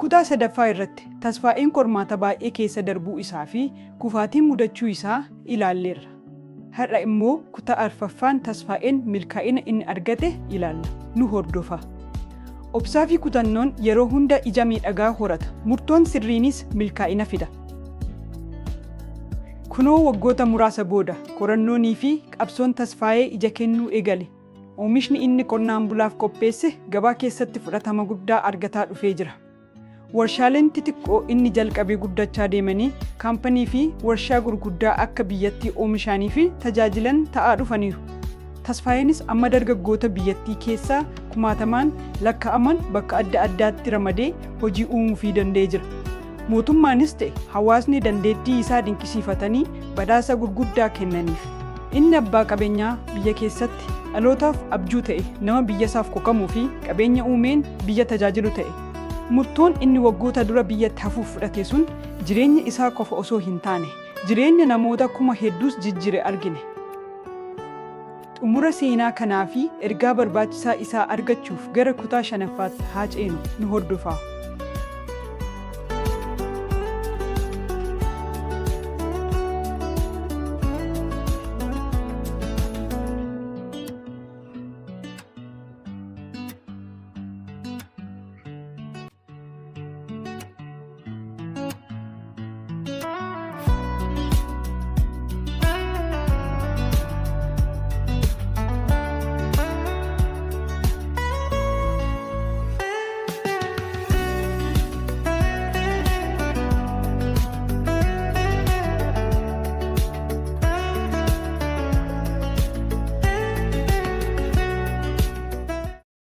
Kutaa sadaffaa irratti Tasfaa'een qormaata baay'ee keessa darbuu isaa fi kufaatiin mudachuu isaa ilaalleerra. Har'a immoo kutaa arfaffaan Tasfaa'een milkaa'ina inni argate ilaalla. Nu hordofaa. Obsaa fi kutannoon yeroo hunda ija miidhagaa horata. Murtoon sirriinis milkaa'ina fida. Kunoo waggoota muraasa booda qorannoonii fi qabsoon Tasfaayee ija kennuu eegale. Oomishni inni qonnaan bulaaf qopheesse gabaa keessatti fudhatama guddaa argataa dhufee jira. Warshaaleen xixiqqoo inni jalqabee guddachaa deemanii kaampanii fi warshaa gurguddaa akka biyyattii oomishaanii fi tajaajilan ta'aa dhufaniiru. Tasfaayeenis amma dargaggoota biyyattii keessaa kumaatamaan lakkaa'aman bakka adda addaatti ramadee hojii uumuufii danda'ee jira. Mootummaanis ta'e hawaasni dandeettii isaa dinqisiifatanii badhaasa gurguddaa kennaniif. Inni abbaa qabeenyaa biyya keessatti dhalootaaf abjuu ta'e, nama biyyasaaf kokamuu fi qabeenya uumeen biyya tajaajilu ta'e. Murtoon inni waggoota dura biyyatti hafuuf fudhate sun jireenya isaa qofa osoo hin taane, jireenya namoota 8000s jijjiire argine. Xumura seenaa kanaa fi ergaa barbaachisaa isaa argachuuf gara kutaa shanaffaatti haa ceenu. Nu hordofaa.